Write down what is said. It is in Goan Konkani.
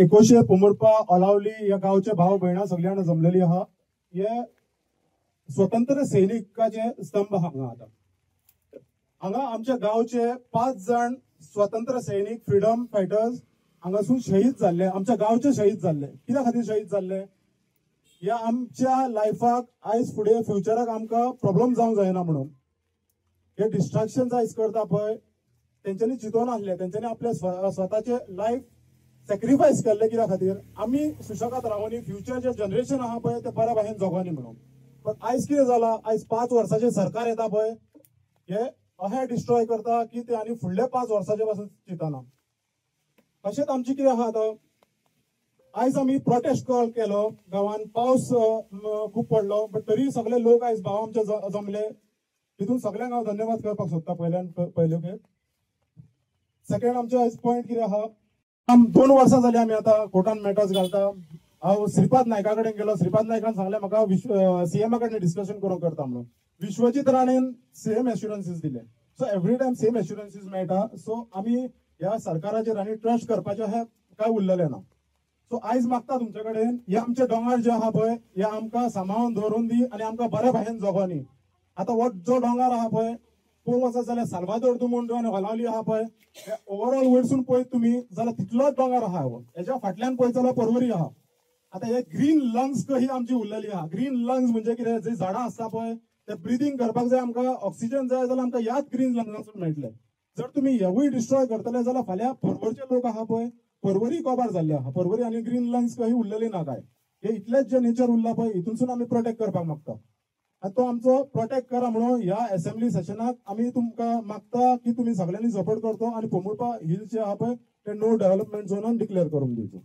एकोशे पोमुरपा अलावली ह्या गांवचे भाव भयणां सगळीं जाणां जमलेली आहा. हे स्वतंत्र सैनिकाचे स्तंभ हांगा आतां हांगा आमच्या गांवचे 5 जाण स्वतंत्र सैनिक फ्रीडम फायटर्स हांगासून शहीद जाल्ले, आमच्या गांवचे शहीद जाल्ले. कित्या खातीर शहीद जाल्ले? ह्या आमच्या लायफाक आयज फुडें फ्युचराक आमकां प्रॉब्लम जावंक जायना म्हणून हे डिस्ट्रक्शन आयज करता पळय तेंच्यांनी चिंतून आसले, तेंच्यांनी आपले स्वताचे लायफ सॅक्रिफायस केल्ले कित्या खातीर आमी सुशेगाद रावनी फ्युचर जे जनरेशन आहा पळय ते बऱ्या भाशेन जगोनी म्हणून. पण आयज कितें जाला, आयज 5 वर्साचें सरकार येता पळय हे अशें डिस्ट्रॉय करता की ते आनी फुडले 5 वर्साचे पासून चिंतना. तशेंच आमची कितें आहा आतां आयज आमी प्रोटेस्ट कॉल केलो गांवान, पावस खूब पडलो बट तरी सगळे लोक आयज भाव आमचे जमले. तितून सगळ्यांक हांव धन्यवाद करपाक सोदता पयल्यान पयल्यो खेप. सेकंड आमचे आयज पॉयंट कितें आहा, 2 वर्सां जाली आमी आतां कोर्टान मॅटर्स घालता. हांव श्रीपाद नायका कडेन गेलो, श्रीपाद नायकान सांगलें म्हाका सीएमा कडेन डिस्कशन करूंक करता म्हणून. विश्वजीत राणेन सेम एश्युरन्सीस दिले. So every time same assurances मेळटा. सो आमी ह्या सरकाराचेर आनी ट्रस्ट करपाचें हें काय उरलेलें ना. सो आयज मागता तुमचे कडेन हे आमचे दोंगर जे आहा पळय हे आमकां सांबाळून दवरून दी आनी आमकां बऱ्या भाशेन जगोनी. आतां हो जो दोंगर आहा पळय पळोवंक वचत जाल्यार साल्वादोर दुमुंडो आनी हलावली आहा पळय ओवरऑल वयरसून पळयत तुमी जाल्यार तितलोच दोंगर आहा. हेच्या फाटल्यान पळयत जाल्यार पर्वरी आहा. आतां हे ग्रीन लंग्स ही आमची उरलेली आहा. ग्रीन लंग्स म्हणजे कितें, जी झाडां आसता पळय ते ब्रिदींग करपाक जाय, आमकां ऑक्सिजन जाय जाल्यार आमकां ह्याच ग्रीन लंग्सांसून मेळटले. जर तुमी हेवूय डिस्ट्रॉय करतले जाल्यार फाल्यां पर्वरचे लोक आहा पळय पर्वरी कोबार जाल्ले आहा, पर्वरी आनी ग्रीन लंग्स कही उरलेली ना काय. हे इतलेच जे नेचर उरला पळय हितूनसून आमी प्रोटेक्ट करपाक मागता आनी तो आमचो प्रोटेक्ट करा म्हणून ह्या असेंब्ली सेशनाक आमी तुमकां मागता की तुमी सगळ्यांनी सपोर्ट करचो आनी पोमुरपा हिल्स जे आहा पळय ते नो डेव्हलपमेंट झोनान डिक्लेअर करून दिवचो.